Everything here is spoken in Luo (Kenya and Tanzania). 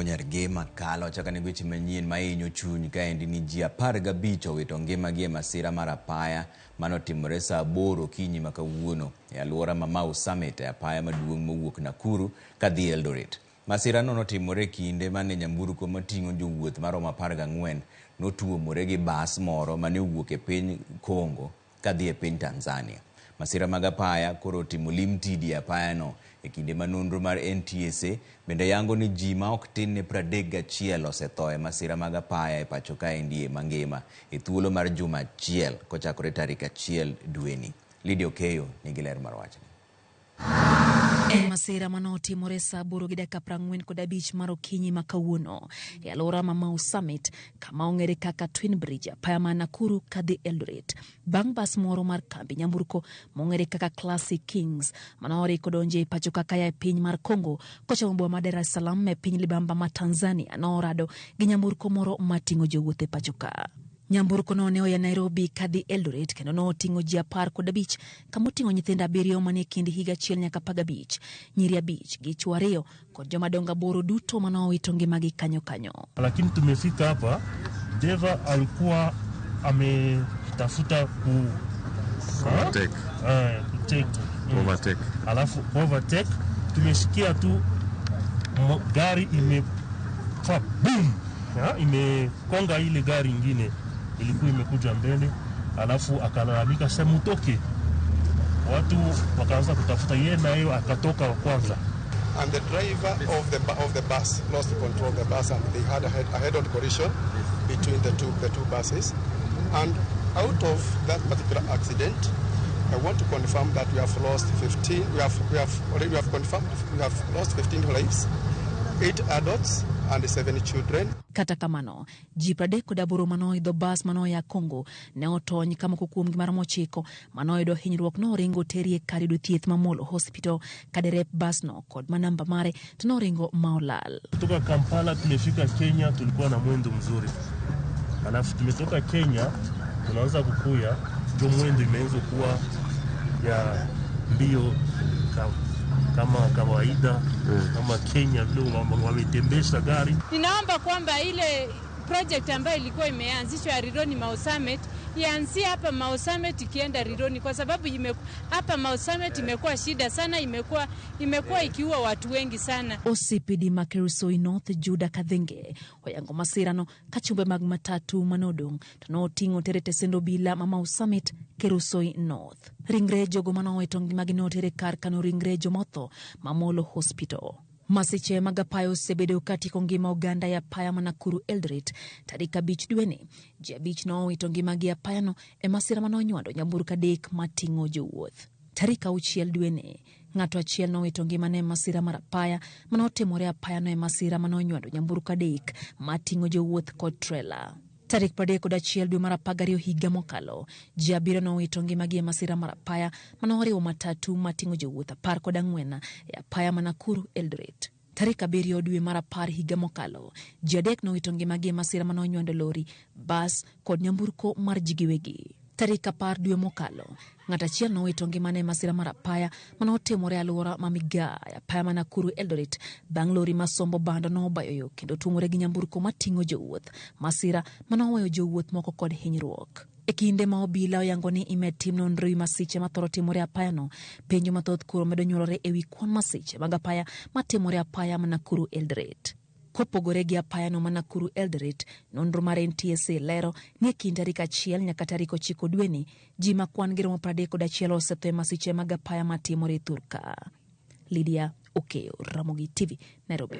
Nyargema kalo achaka ne weche manyien mahinyo chuny kaendi ni ji 15 owito ngimagi e masira mar apaya manotimore saa 8 okinyi ma kawuono e alwora ma Mau Summit e apaya maduong' mowuok Nakuru kadhi Eldoret. Masirano notimore e kinde mane nyamburko mating'o jowuoth maromo 14 notuomore gi bas moro mane owuok e piny Congo kadhi e piny Tanzania. Masira mag apaya koro otimo limtidi e apayano e kinde ma nonro mar NTSA bende yango ni ji ma ok tin ne 31 osetho e masira mag apaya e pacho kaendi mangima e thuolo mar juma achiel kochakore tarik 1 dweni. Lydia Okeyo nigi ler mar wachni. En masira mane otimore saa 8:45 mar okinyi ma kawuono e alwora ma Mau Summit kama ong'ere kaka Twin Bridge, apaya ma Nakuru kadhi Eldoret, bang' bas moro mar kambi nyamburko mong'ere kaka Classic Kings mane oriko donjo e pacho kaka ya e piny mar Congo kochomo boma ma Dar es Salaam e piny libamba ma Tanzania norado gi nyamburko moro mating'o jowuoth e pacho ka. Nyamburko no ne oya Nairobi kadhi Eldoret kendo noting'o ji 15 kama oting'o nyithindo 7 manie kind higa 1 nyaka 15, nyiri 5 gi chwo 2 kod jomadongo 8 duto mane owito ngimagi kanyo kanyo. Lakini tumefika hapa, dereva alikuwa ametafuta ku Overtake. Kutake. Overtake. Alafu overtake, tumesikia tu gari imefa boom. Imekonga ile gari ingine ilikuwa imekuja mbele, alafu akalalamika sema utoke. Watu wakaanza kutafuta yeye na yeye akatoka kwanza. And the driver of the bus lost control of the bus and they had a head-on collision between the two buses. And out of that particular accident, I want to confirm that we have lost 15. We have, we have already, we have confirmed we have lost 15 lives, 8 adults and 7 children. Kata kamano, ji 38 manoidho bas manoya Congo ne otony ka moko kuomgi maromo 9 manoyudo hinyruok noringo teri e kar yudo thieth ma Molo Hospital ka derep basno kod ma namba mare to noringo ma olal. Kutoka Kampala tumefika Kenya tulikuwa na mwendo mzuri. Alafu tumetoka Kenya tunaanza kukuya ndio mwendo imeanza kuwa ya mbio kama kawaida, kama Kenya vile wametembesha gari. Ninaomba kwamba ile project ambayo ilikuwa imeanzishwa ya Rironi Mau Summit ianzie hapa Mau Summit ikienda Rironi, kwa sababu hapa Mau Summit imekuwa shida sana, imekuwa ikiua watu wengi sana. OCPD ma Kuresoi North Juda Kadhenge oyango masirano ka chumbe mag matatu manodong' to noting'o tere tesendo bila ma Mau Summit Kuresoi North. Ringre jogo manowito ngimagi notere kar kano ringre jomotho ma Molo Hospital. Masiche mag apaya osebedo katieko ngima oganda e apaya ma Nakuru Eldoret tarik 5 dweni. Ji 5 nowito ngimagi e apayano e masira manonywando nyamburko 3 mating'o jowuoth. Tarik 6 dweni, ng'ato achiel nowito ngimane e masira mar apaya manotimore apayano e masira manonywando nyamburko 3 mating'o jowuoth kod trela. Tarik 31 dwe mar 12 higa mokalo, ji 7 nowito ngimagi e masira mar apaya manoriwo matatu mating'o jowuoth 14 e apaya ma Nakuru Eldoret. Tarik 7 dwe mar 10 higa mokalo, ji 3 nowito ngimagi e masira manonywando lori, bas kod nyamburko mar ji giwegi. Tarik 10 dwe mokalo, ng'ato achiel nowito ngimane e masira mar apaya manotimore e alwora ma Migaa e apaya ma Nakuru Eldoret bang' lori masombo bando nobayo yo kendo tuomore gi nyamburko mating'o jowuoth, masira manoweyo jowuoth moko kod hinyruok. E kinde ma obila oyango ni imed tim nonro ewi masiche mathoro timore apayano, penjo mathoth koro medo nyuolore ewi kwan masiche mag apaya matimore apaya ma Nakuru Eldoret. Kopogore gi apayano ma Nakuru Eldoret, nonro mar NTSA lero ni e kind tarik 1 nyaka tarik 9 dweni, ji ma kwan gi romo 31 osetho e masiche mag apaya matimore e thur ka. Lydia Okeyo, Ramogi TV, Nairobi.